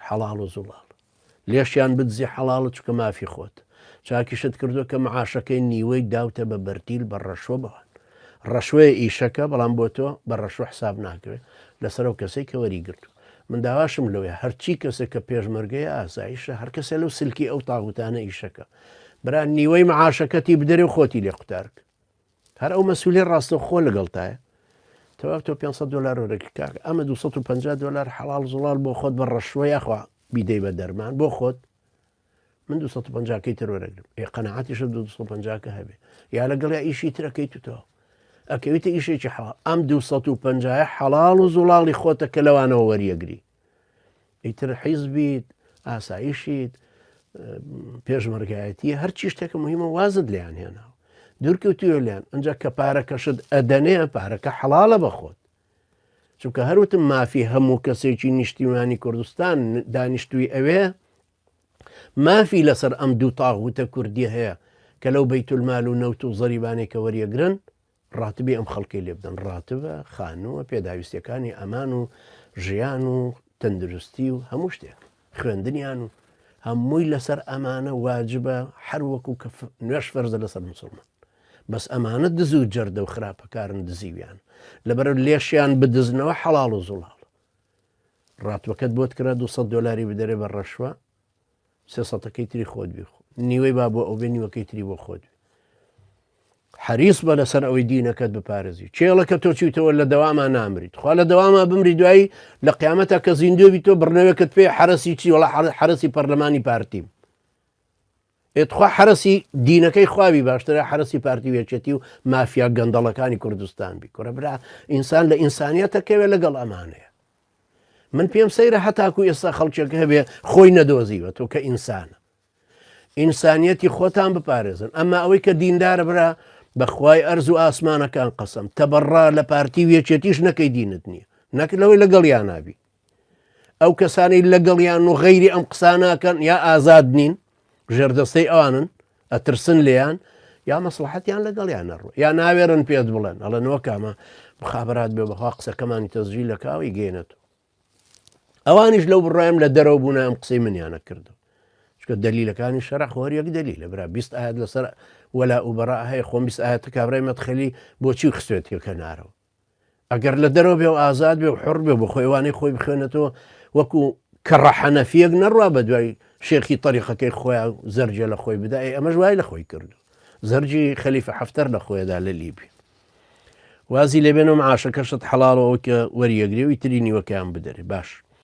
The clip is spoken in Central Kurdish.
حەڵاڵ و زوڵاڵ لێشیان بدزی حەڵاڵە چونکە مافی خۆت چاکیشت کردووە کە معاشەکەی نیوەی داوتە بە بەرتیل بە ڕەشوە بەوان ڕەشوەیە ئیشەکە بەڵام بۆ تۆ بە ڕەشوە حساب ناکرێت لەسەر ئەو کەسەی کە وەری گرتوو من داواشم لەوەیە هەرچی کەسێک کە پێشمەرگەیە ئاسایشە هەر کەسێ لەو سلکی ئەو تاغوتانە ئیشەکە برا نیوەی معاشەکەتی بدەرێ و خۆتی لێ قوتارک هەر ئەو مەسوولی ڕاستەوخۆ لەگەڵتایە تەواو تۆ 500 دلار وەرەگری کاکە ئەمە 250 دلار حەڵاڵ زوڵاڵ بۆ خۆت بە ڕەشوە یاخوا بیدەی بە دەرمان بۆ خۆت من 250 کەی تر وەرەگرم ئێ قەناعەتیشە 250 کە هەبێ یا لەگەڵ یا ئیشی ترەکەی تو تەواو ئەکەویتە ئیشێکی حەڵاڵ ئەم 250 حەڵاڵ و زوڵاڵی خۆتە کە لەوانەوە وەریەگری ئیتر حیزبیت ئاسایشیت پێشمەرگایەتی هەرچی شتێکە مهمە وازت لیان هێناوە دوورکەوتووە لیان ئەجا کە پارەکەشت ئەدەنێ پارەکە حەڵاڵە بەخۆت چونکە هەروتم مافی هەموو کەسێکی نیشتیمانی کوردستان دانیشتووی ئەوێ مافی لەسەر ئەم دوو تاغوتە کوردی هەیە کە لەو بەیتولمال و نەوت و زەریبانێک کە وەریەگرن ڕاتبی ئەم خەڵکەی لێ بدەن، ڕاتبە، خانووە، پێداویستیەکانی ئەمان و ژیان و تەندروستی و هەموو شتێک، خوێندنیان و هەمووی لەسەر ئەمانە واجبە هەر وەکو کە نوێژ فەرزە لەسەر مسوڵمان. بەس ئەمانە دز و جەردە و خراپەکارن دزیویان. لەبەر لێشیان بدزنەوە حەڵاڵ و زوڵاڵ. ڕاتبەکەت بۆت کرا 200 دۆلاری بدەرێ بە ڕەشوە سێ سەتەکەی تری خۆت بیخۆ نیوەی با بۆ ئەو بێ نیوەکەی تری بۆ خۆت بێ حەریص بە لەسەر ئەوەی دینەکەت بپارێزی چێڵە کە تۆ چیتەوە لە دەواما نامریت خوا لە دەواما بمری دوایی لە قیامەتە کە زیندوێبی تۆ بڕنەوێکت پێ حرەسی چی وڵا حرەسی پەرلەمانی پارتیم ئێتخوا حرەسی دینەکەی خواوی باشترە حرەسی پارتی وێچێتی و مافیا گەندەڵەکانی کوردستان بی کوڕە برا ئینسان لە ئینسانیەتەکەوێ لەگەڵ ئەمانەیە من پێم سەیرە هەتاکو ئێستا خەڵکێک هەبێ خۆی نەدۆزیوە تۆ کە ئینسانە ئینسانیەتی خۆتان بپارێزن ئەمە ئەوەی کە دیندارە برا بەخوای ئەرز و ئاسمانەکان قەسم تەبەڕا لە پارتی و یەکێتیش نەکەی دینت نییە نەک لەوەی لەگەڵیان نابی ئەو کەسانەی لەگەڵیان و غەیری ئەم قساناکەن یا ئازاد نین ژێردەستەی ئەوانن ئەترسن لێیان یا مەسڵەحەتیان لەگەڵیان نەڕوە یا ناوێرن پێت بڵێن ئەڵێن وەکامە مخابرات بێ بەخوا قسەکەمانی تەزجیل لەکاوی گەێنێت ئەوانیش لەو بڕایم لە دەرەوە بوون ئەم قسەی منیانە کردو چکە دەلیلەکانی شەرع خۆر یەک دەلیلە برا 20 ئاەت لەسەر وەلا و بەڕا هەیە خۆم 20 ئاەتە کابرای مەدخەلی بۆچی خستێتیە کەنارەوە ئەگەر لە دەرەوە بێ و ئازاد بێ و حڕ بێ بۆ خۆی وانەی خۆی بخوێنێتەوە وەکو کەڕە حەنەفیەک نەڕوا بە دوای شێخی تەریقەکەی خۆیان زەرجێ لە خۆی بدا ئەی ئەمەش وای لە خۆی کردو زەرجی خەلیفە حەفتەر لە خۆیدا لە لیبی وازی لێبێنەوە معاشەکەشت حەڵاڵەوە کە وەریەگری و ئیتری نیوەکەیان بدەرێ باش.